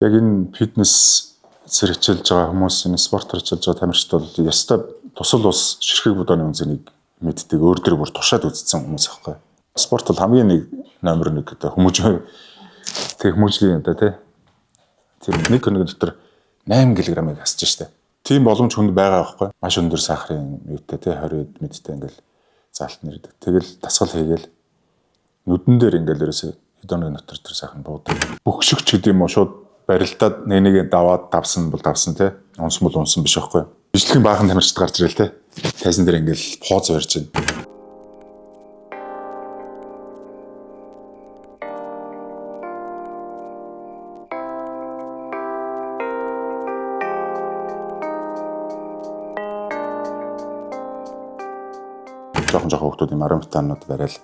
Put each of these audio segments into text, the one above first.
Яг энэ фитнес сэрхийлж байгаа хүмүүс, энэ спортоор хичээлж байгаа тамирчид бол ёстой тусал ус ширхэг буданы үнцнийг мэддэг, өөр дөр бүр туршаад үзсэн хүмүүс аахгүй. Спорт бол хамгийн нэг номер 1 гэдэг хүмүүж тэг хүмүүжлийн одоо тий. Тэр нэг хоног дотор 8 кг-ыг хасж штэ. Тийм боломж хүнд байгаа байхгүй. Маш өндөр сахарын юутай тий 20 мэдтэй ингээл заалт нэрдэг. Тэгэл дасгал хийгээл нүдэн дээр ингээл ерөөсөө хэд хоногийн дотор тэр сайхан буудаг. Бөхшөгч гэдэг юм уу шууд барилдаад нэг нэгэ даваад давсан бол давсан тий. Унсан бол унсан биш байхгүй. Бичлэгийн баахан тамирчид гарч ирэл тий. Тайзан дээр ингээл пооз барьж байна. Жохон жохон хүмүүс юм ароматанууд барайл.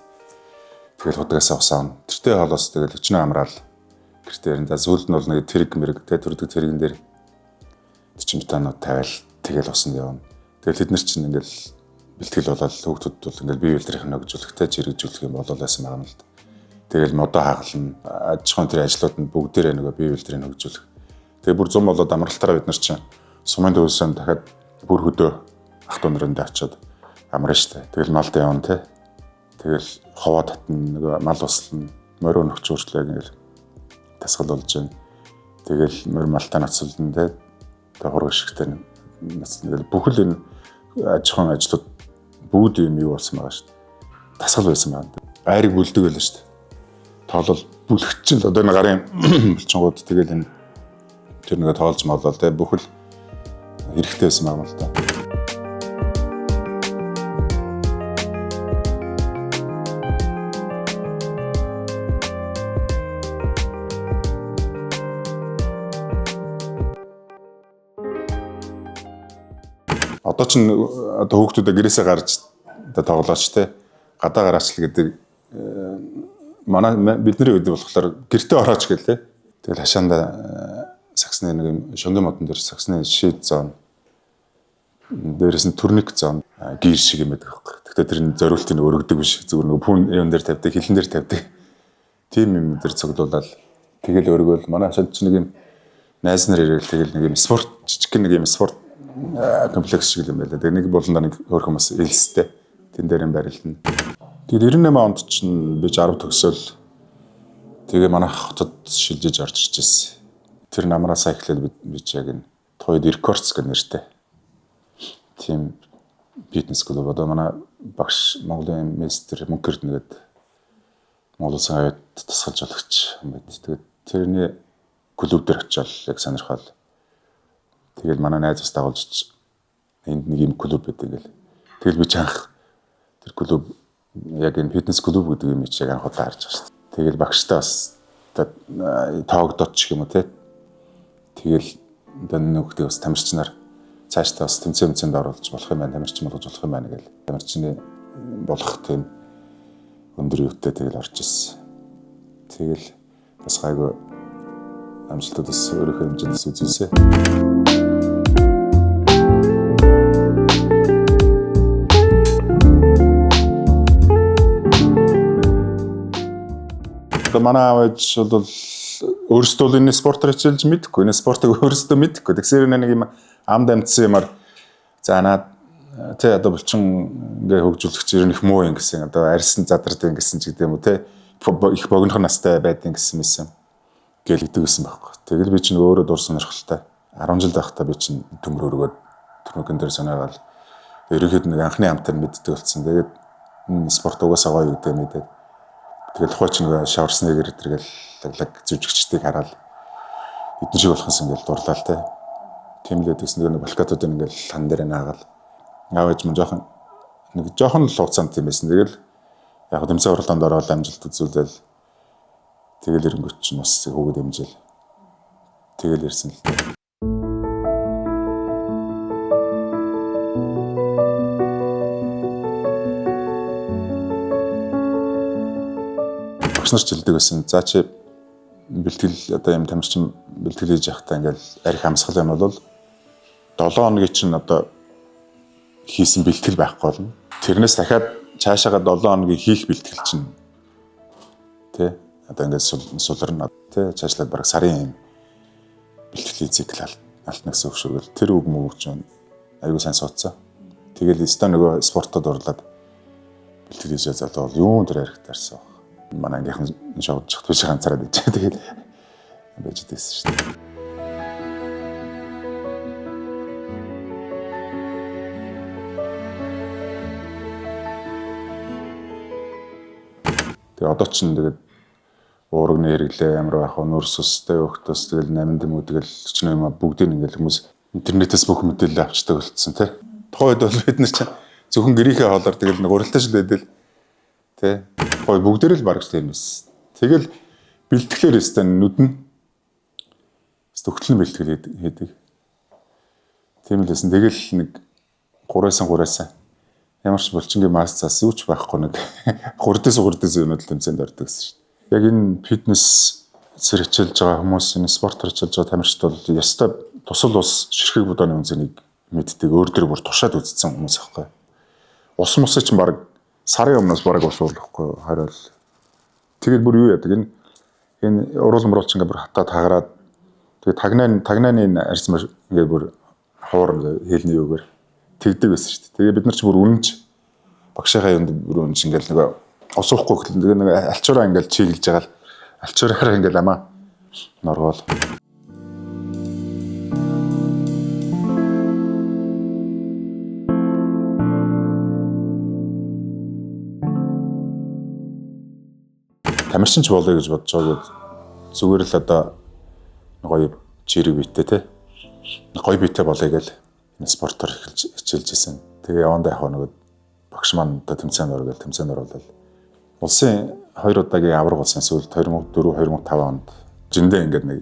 Тэгэл худагаасаа усаана. Тэртээ холоос тэгэл өчнөө амраал. Гэртээ ярин. За сүүлд нь бол нэг тэрэг мэрэг тэ төрдөг тэрэгэн дээр 40 метанууд тавиал тэгэл усанд явна. Тэгэл тэд нар чинь ингээл бэлтгэл болоод хүүхдүүд бол ингээл бие бэлтрийнх нь хөгжүүлэхтэй чирэгжүүлэх юм болол байсан байгаа юм л да. Тэгэл модоо хагална. Аж ахуйн тэр ажлууд нь бүгдээрээ нөгөө бие бэлтрийг хөгжүүлэх. Тэгээ бүр зам болоод амралтаараа бид нар чинь сумын төвсөн дахиад бүр хөдөө ах дүү нарынд очиод амарна штэ. Тэгэл малд явна те. Тэгэл ховоо татна, нөгөө мал услана, морь өнөгч хүртлээ ингээл тасгал болж байна. Тэгэл морь малтаа ноцолдно те. Тэгээ хураг шигтэй ноцолдно. Тэгэл бүхэл энэ аж ахуйн ажлууд бүгд юм юу болсон байгаа штэ. Тасгал байсан байна. Айрыг бүлдэг байлаа штэ. Тоолол бүлэгч л одоо энэ гарын булчингууд тэгэл энэ тэр нөгөө тоолж молол те бүхэл хэрэгтэй байсан байгаа юм л та. Одоо ч одоо хүүхдүүдээ гэрээсээ гарч одоо тоглооч те гадаа гараач л гэдэг манай бидний үед болохоор гэртээ орооч гэл те. Тэгэл хашаанда саксны нэг юм шундан модон дээр саксны шид зон дээрээс нь турник зон гир шиг юм байдаг байхгүй. Гэхдээ тэр нь зориултыг өргөдөг биш. Зүгээр нэг пүн юм дээр тавьдаг, хилэн дээр тавьдаг. Тийм юм дээр цуглуулаад тэгэл өргөөл манай хашаанд ч нэг юм найз нар ирээл тэгэл нэг юм спорт жижиг нэг юм спорт комплекс шиг юм байлаа. Тэгээ нэг болондоо нэг хөөрхөн бас элстэй. Тэн дээр юм барилдана. Тэгээд 98 онд чинь би 60 төгсөөл тэгээ манай хотод шилжиж орж ирж ирсэн. Тэр намраасаа эхлээд би ч яг энэ Тойд Рекордс гэх нэртэй. Тийм фитнес клуб одоо манай багш Монголын мастер Мөнх Эрдэнэ гэдэг Монгол улсын авиат тасгалж болгоч юм байд. Тэгээд тэрний клуб дээр очиод яг сонирхол. Тэгэл манай найз бас дагуулж энд нэг юм клуб байдаг гэл. Тэгэл би ч анх тэр клуб яг энэ фитнес клуб гэдэг юм чи яг анх удаа харж байгаа шүү дээ. Тэгэл багштай бас тоогдоод ч юм уу те. Тэгэл одоо нөхдөд бас тамирчнаар цаашдаа бас тэмцээн тэмцээнд оруулж болох юм байна, тамирчин болгож болох юм байна гэл. Тамирчны болох тийм өндөр юутай тэгэл орж ирсэн. Тэгэл бас гайгүй амжилтууд бас өөрийнхөө хэмжээндээс үзүүлсэн. Одоо манай аав ээж бол өөрсдөө бол энэ спортоор хичээлж мэдэхгүй, энэ спортыг өөрсдөө мэдэхгүй. Тэгсээр нэг юм амд амтсан юмар за наад тий одоо булчин ингээ хөгжүүлэгч ер нь их муу юм гэсэн одоо арьсан задардаг гэсэн ч гэдэг юм уу тий их богинохон настай байдیں гэсэн мэсэн гэлэгдэг гэсэн байхгүй. Тэгэл би чинь өөрөө дур сонирхолтой. 10 жил байхдаа би чинь төмөр өргөөд төрмөгөн дээр сонаагаал ерөнхийд нэг анхны амтар мэддэг болсон. Тэгээд энэ спорт угаасаа гоё гэдэг мэдээд тэгэл хууч нэг Шварценеггер тэргээл лаглаг жүжигчдийг хараад эдэн шиг болохсон ингээл дурлаа л те. Тийм л гэдгсэн нэг балкатууд ингээл хан дээр наагаал аав ээж мань жоохон нэг жоохон л хугацаанд тийм байсан. Тэгэл яг тэмцээн уралдаанд ороод амжилт үзүүлээл тэгэл эренгүүт чинь бас хүүхэд хэмжээл тэгэл ирсэн л дээ. Багш нар ч хэлдэг байсан. За чи бэлтгэл одоо юм тамирчин бэлтгэл хийж явахдаа ингээл арх амьсгал юм бол 7 хоногийн чинь одоо хийсэн бэлтгэл байхгүй болно. Тэрнээс дахиад цаашаага 7 хоногийн хийх бэлтгэл чинь тий одоо ингээд суларна тий цаашлаад бараг сарын юм бэлтгэлийн цикл алтна гэсэн үг шүү гэл тэр үг мөг чинь аягүй сайн суудсан. Тэгэл өстой нөгөө спортод дурлаад бэлтгэл хийж залуу бол юун тэр харагтарсан. Манай ангийнхан шоудчих тийш ганцаараа байж. Тэгэл байж байсан шүү дээ. Тэгээ одоо ч тэгээд уурганы хэрэглээ ямар байх вэ? Нүрс устай өгтөс тэгэл 8 дэм үү тэгэл чинь юм бүгдийг ингээл хүмүүс интернетээс бүх мэдээлэл авчдаг болцсон тий. Тухайн үед бол бид нар чинь зөвхөн гэрийнхээ хоолоор тэгэл нэг уралдаа шил байдэл тий. Тухайн бүгдээр л бараг тийм байсан. Тэгэл бэлтгэлээр өстэй нүдэн өстэй хөтлөн бэлтгэл хийдэг. Тийм л байсан. Тэгэл нэг 3-аас ямар ч булчингийн мас цаас юу ч байхгүй нэг 3-аас юмуд л тэмцээнд ордог гэсэн шүү дээ. Яг энэ фитнес сэрхийлж байгаа хүмүүс, энэ спортоор хичээлж байгаа тамирчид бол ёстой тусал ус ширхэг буданы үнцнийг мэддэг, өөр дөр бүр туршаад үзсэн хүмүүс аахгүй. Ус мусыг чинь баг сарын өмнөөс бараг ус уурлахгүй хариул. Тэгээд бүр юу яадаг энэ энэ уруул мруулч ингээ бүр хатаа тагараад тэгээд тагнааны арьс ингээ бүр хуур ингээ хэлний юугаар тэгдэг байсан шүү дээ. Тэгээ бид нар ч бүр үнэнч багшийнхаа юунд бүр үнэнч ингээл нөгөө ус уухгүй гэхэл тэгээ нэг альчуураа ингээл чиглэж байгаа л альчуураараа ингээл амаа норгоол. Тамирчин ч болъё гэж бодож байгаагүй зүгээр л одоо гоё чирэг биетэй те гоё биетэй болъё гэл спортоор эхэлж хичээлж исэн. Тэгээ явандаа яг нөгөө багш маань одоо тэмцээнд ор гэл тэмцээнд оруулал. Улсын хоёр удаагийн аварга болсон сүүлд 2004 2005 онд жиндээ ингээд нэг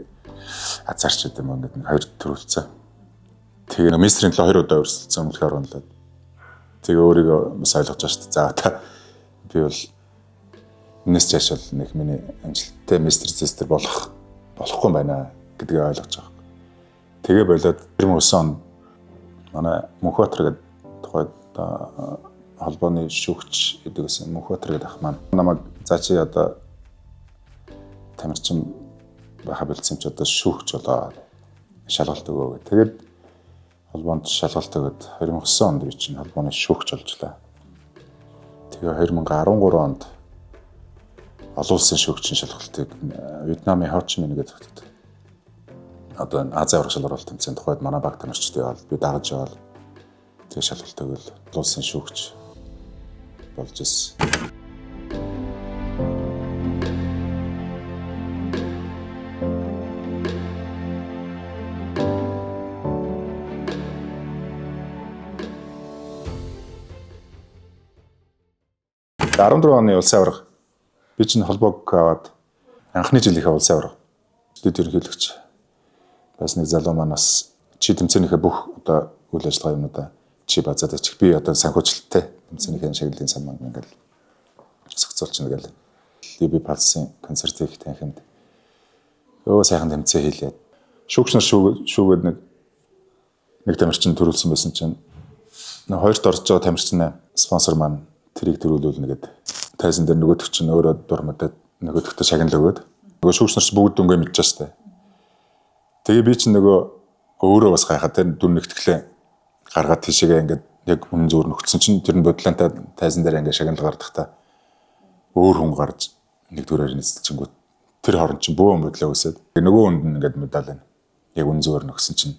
азарч гэдэг юм ингээд нэг хоёр төрүүлсэн. Тэгээ мистрийн төлөө хоёр удаа өрсөлдсөн өмнөх оронлоод. Тэгээ өөрийгөө бас ойлгож байгаа шүү дээ. За та би бол энэс цааш бол нэг миний амжилттай мистер зестер болох болохгүй байна гэдгийг ойлгож байгаа. Тэгээ болоод 2009 онд манай Мөнхбаатар гэдэг тухайд холбооны шүүгч гэдэг гэсэн Мөнхбаатар гэдэг ах маань намайг за чи одоо тамирчин байха бэлдсэн чи одоо шүүгч болоо шалгалт өгөө гэх. Тэгээд холбоонд шалгалт өгөөд 2009 онд би чинь холбооны шүүгч болжлаа. Тэгээ 2013 онд олон улсын шүүгчийн шалгалтыг Вьетнамын Хо Чи Мин гэдэг хотод одоо Азийн аварга шалралт тэмцээн тухайд манай баг тамирчдыг явал би дагаж явал тэгээ шалгалт өгөөл олон улсын шүүгч болж ирсэн. 14 оны улсын аварга би чинь холбоог аваад анхны жилийнхээ улсын аварга дэд ерөнхийлөгч бас нэг залуу маань бас чи тэмцээнийхээ бүх одоо үйл ажиллагаа юмнуудаа чи базаад ачих би одоо санхүүжилттэй тэмцээнийхээ шагналын сан маань ингээл зохицуулчихна гэл би Палсын концерт хийх танхимд өө сайхан тэмцээн хийлээ. Шүүгч нар шүүгээд нэг тамирчин төрүүлсэн байсан чинь хоёрт орж байгаа тамирчин спонсор маань тэрийг төрүүлүүлнэ гэд тайзан дээр нөгөөх чинь өөрөө дурмадад нөгөөдөхтэй шагнал өгөөд нөгөө шүүгч нар чинь бүгд дүнгээ мэдчихэж штэ. Тэгээ би чинь нөгөө өөрөө бас гайхаад тэр дүн нэгтгэлээ гаргаад тийшээгээ ингээд яг үнэн зүгээр нөхцсөн чинь тэр нь бодлонтой тайзан дээр ингээд шагнал гаргахдаа өөр хүн гарч нэг дүрээр нийцэлчингүүд тэр хорон чинь бөөн бодлоо өсөөд нөгөө хүнд нь ингээд медаль байна. Яг үнэн зүгээр нөхсөн чинь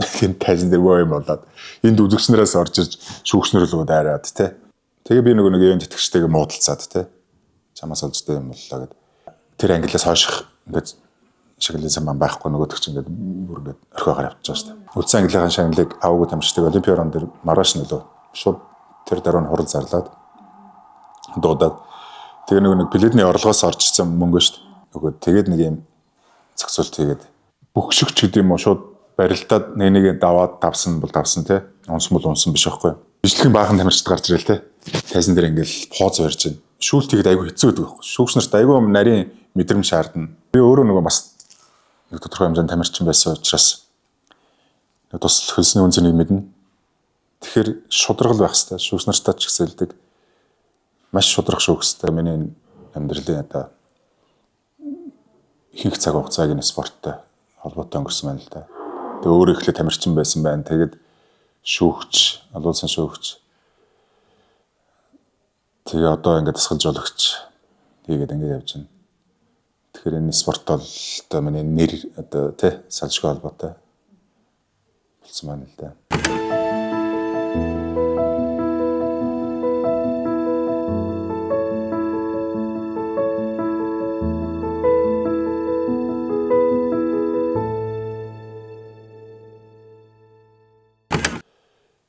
тэр тайзан дээр бөө юм болоод энд үзэгч нараас орж ирж шүүгч нар л дайраад те. Тэгээ би нөгөө нэг юм тэтгэгчтэйгээ муудалцаад те. Чамаас олжтой юм боллоо гэд. Тэр ангилаас хойших ингээд шагналын сан маань байхгүй нөгөөдөг чинь ингээд бүр ингээд орхиогоор явчихж байгаа шүү дээ. Үлдсэн ангилын шагналыг аваагүй тамирчдыг олимпиорон дээр маргааш нөлөө шууд тэр дараа нь хурал зарлаад дуудаад тэгээ нөгөө нэг пледний орлогоос орж ирсэн мөнгө шүү дээ. Нөгөө тэгээд нэг юм зохицуулт хийгээд бөхшөгч гэдэг юм уу шууд барилдаад нэг нэг даваад давсан бол давсан те. Унсан бол унсан биш байхгүй. Бичлэгийн баахан тамирчид гарч ирэл те. Тайзан дээр ингээл пооз барьж байна. Шүүлт хийгээд айгүй хэцүү байдаг байхгүй. Шүүгч нарт айгүй юм нарийн мэдрэмж шаардна. Би өөрөө нөгөө бас нэг тодорхой хэмжээнд тамирчин байсан учраас нэг тус хөлсний үн цэнийг мэднэ. Тэгэхээр шударгал байх хэрэгтэй. Шүүгч нартай ч гэсэн хэлдэг. Маш шударга шүүх хэрэгтэй. Миний амьдралын одоо ихэнх цаг хугацааг энэ спорттой холбоотой өнгөрсөн байна л да. Тэгээ өөрөө эхлээд тамирчин байсан байна. Тэгээд шүүгч, олон улсын шүүгч. Тэгээ одоо ингээд дасгалжуулагч хийгээд ингээд явж байна. Тэгэхээр энэ спорт бол одоо миний нэр одоо тий салшгүй холбоотой болсон байна л да.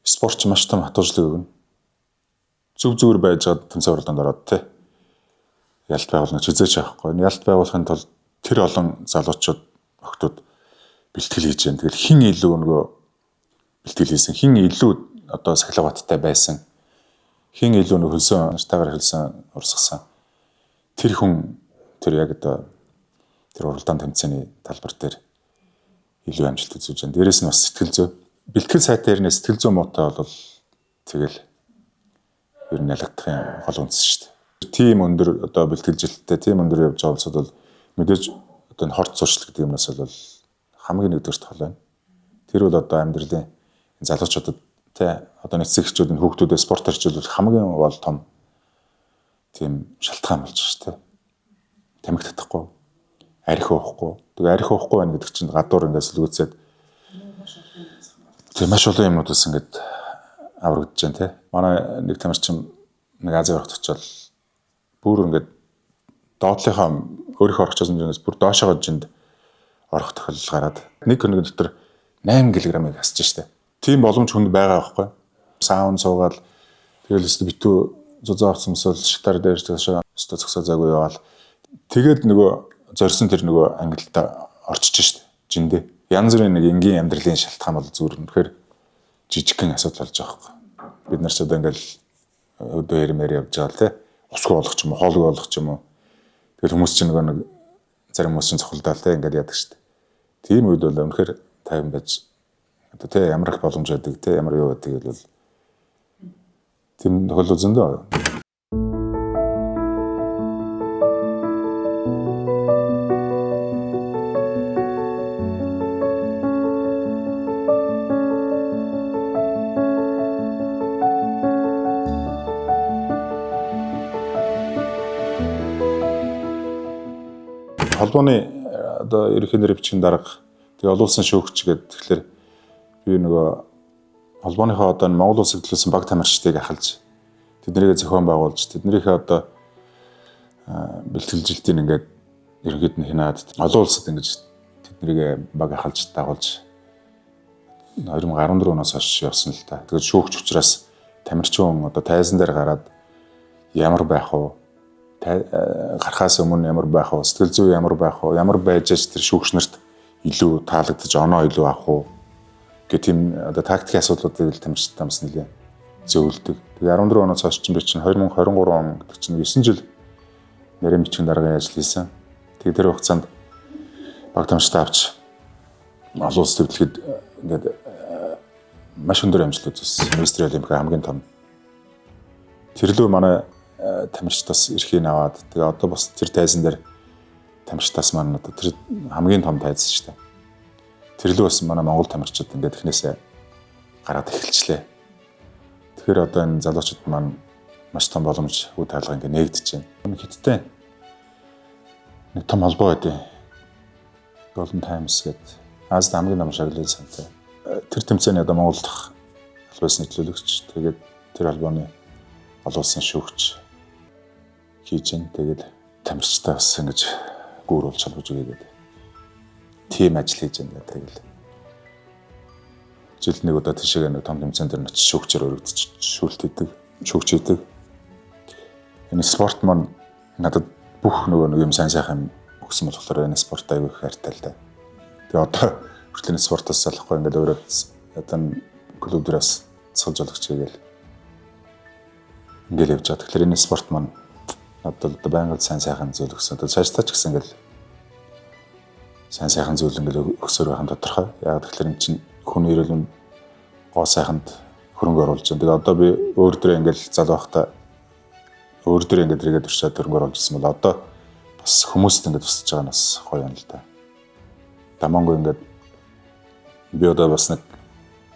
Спорт ч маш том хатуучлаг өгнө. Зүг зүгээр байж байгаад тэмцээн уралдаанд ороод тий ялт байгуулна ч хизээч авахгүй. Ялт байгуулахын тулд тэр олон залуучууд охтууд бэлтгэл хийж байна. Тэгэл хин илүү нөгөө бэлтгэл хийсэн, хин илүү одоо сахилга баттай байсан, хин илүү нөгөө хөлсөн нартайгаар хөлсөн урсгасан. Тэр хүн тэр яг одоо тэр уралдаан тэмцээний талбар дээр илүү амжилт үзүүлж байна. Дээрээс нь бас сэтгэл зүй. Бэлтгэл сайтай хэрнээ сэтгэл зүй муутай бол тэгэл ер нь ялагдахын гол үндэс шүү дээ. Тийм өндөр одоо бэлтгэлжилттэй, тийм өндөр явж байгаа улсууд бол мэдээж одоо энэ хорт зуршил гэдэг юмнаас бол хамгийн нэгдүгээрт хол байна. Тэр бол одоо амьдралын залуучуудад тий одоо эцэг эхчүүд нь хүүхдүүдэд спортоор хичээлүүлэх хамгийн гол том тийм шалтгаан болж байгаа шүү дээ. Тамхи татахгүй, архи уухгүй. Тэгээ архи уухгүй байна гэдэг чинь гадуур ингээд сэлгүүцээд тийм маш олон юмнуудаас ингээд аврагдаж байна тий. Манай нэг тамирчин нэг Азийн орохт очивол бүр ингээд доотлынхаа өөрийнхөө орох гэсэн жинээс бүр доошоогоо жинд орох тохиолдол гараад нэг хоногийн дотор 8 кг-ыг хасж штэ. Тийм боломж хүнд байгаа байхгүй. Саун суугаад тэгэл өстө битүү зузаан авсан мөсөл шатар дээр төшөө өстө зөксөө заагүй яваал. Тэгээд нөгөө зорьсон тэр нөгөө ангилалтаа орчиж штэ. Жиндээ. Янз бүрийн нэг энгийн амьдралын шалтгаан бол зүгээр үнэхээр жижигхэн асуудал болж байгаа байхгүй. Бид нар ч одоо ингээл өдөө хэрмээр явж байгаа л те. Усгүй болох ч юм уу, хоолгүй болох ч юм уу. Тэгэл хүмүүс чинь нөгөө нэг зарим хүмүүс чинь цохилдаал те ингээд яадаг штэ. Тийм үед бол үнэхээр тайван байж одоо те ямар их боломж байдаг те ямар юу байдаг бол тийм тохиолдол зөндөө. Холбооны одоо ерөнхий нэр бичгийн дарга тэгээ олон улсын шүүгч гэдэг тэгэхээр би нөгөө холбооныхоо одоо Монгол улсыг төлөөсөн баг тамирчдыг ахалж тэднийгээ зохион байгуулж тэднийхээ одоо бэлтгэлжилтийг ингээд ерөнхийд нь хянаад олон улсад ингэж тэднийгээ баг ахалж дагуулж 2014 оноос хойш явсан л та. Тэгээд шүүгч учраас тамирчин одоо тайзан дээр гараад ямар байх вэ? Гарахаас өмнө ямар байх вэ? Сэтгэл зүй ямар байх вэ? Ямар байж аж тэр шүүгч нарт илүү таалагдаж оноо илүү авах уу? Гэх тийм одоо тактикийн асуудлуудыг л тамирчдаа бас нэлээ зөвлөдөг. Тэгээ 14 оноос хойш чинь би чинь 2023 он гэдэг чинь 9 жил нарийн бичгийн даргын ажил хийсэн. Тэгээ тэр хугацаанд баг тамирчдаа авч олон улс төвлөхэд ингээд маш өндөр амжилт үзүүлсэн. Мистер Олимпик хамгийн том. Тэрлүү манай тамирчдаас эрхийг аваад тэгээ одоо бас тэр тайзан дээр тамирчдаас маань одоо тэр хамгийн том тайз шүү дээ. Тэрлүү бас манай Монгол тамирчид ингээд эхнээсээ гараад эхэлчлээ. Тэгэхээр одоо энэ залуучууд маань маш том боломж үе таалга ингээд нээгдэж байна. Хятадтай нэг том холбоо байдیں۔ Golden Times гэдэг Азид хамгийн том шагналын сантай. Тэр тэмцээний одоо Монгол дахь албан нийтлүүлэгч тэгээд тэр холбооны олон улсын шүүгч хийж байна. Тэгээд тамирчтай бас ингэж гүүр болж холбож өгье гэдэг. Тийм ажил хийж байна. Тэгэл жил нэг удаа тийшээ нэг том тэмцээн дээр очиж шүүгчээр өргөдөж шүүлт хийдэг, шүүгч хийдэг. Энэ спорт маань надад бүх нөгөө нэг юм сайн сайхан өгсөн болохоор энэ спорт аягүй их хайртай л да. Тэгээ одоо хүртэл энэ спортоос салахгүй ингээд өөрөө одоо клуб дээрээс цэцэлж хийгээл ингээл явж байгаа. Тэгэхээр энэ спорт маань надад одоо байнга сайн сайхан зүйл өгсөн. Одоо цаашдаа ч гэсэн ингээл сайн сайхан зүйл ингээл өгсөөр байх нь тодорхой. Яг тэгэхээр эн чинь хүний эрүүл мэнд гоо сайханд хөрөнгө оруулж байна. Тэгээ одоо би өөр дөрөө ингээл залуу байхдаа өөр дөрөө ингээд эргээд туршаад хөрөнгө оруулж ирсэн бол одоо бас хүмүүст ингээд тусаж байгаа нь бас гоё юм л да. Дамангүй ингээд Би одоо бас нэг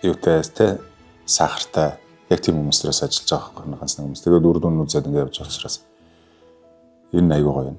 юутай те, сахартай яг тийм хүмүүсээс ажиллаж байгаа байхгүй, ганц нэг хүмүүс. Тэгээд үр дүн үзээд ингээд явж байгаа учраас энэ айгүй гоё юм.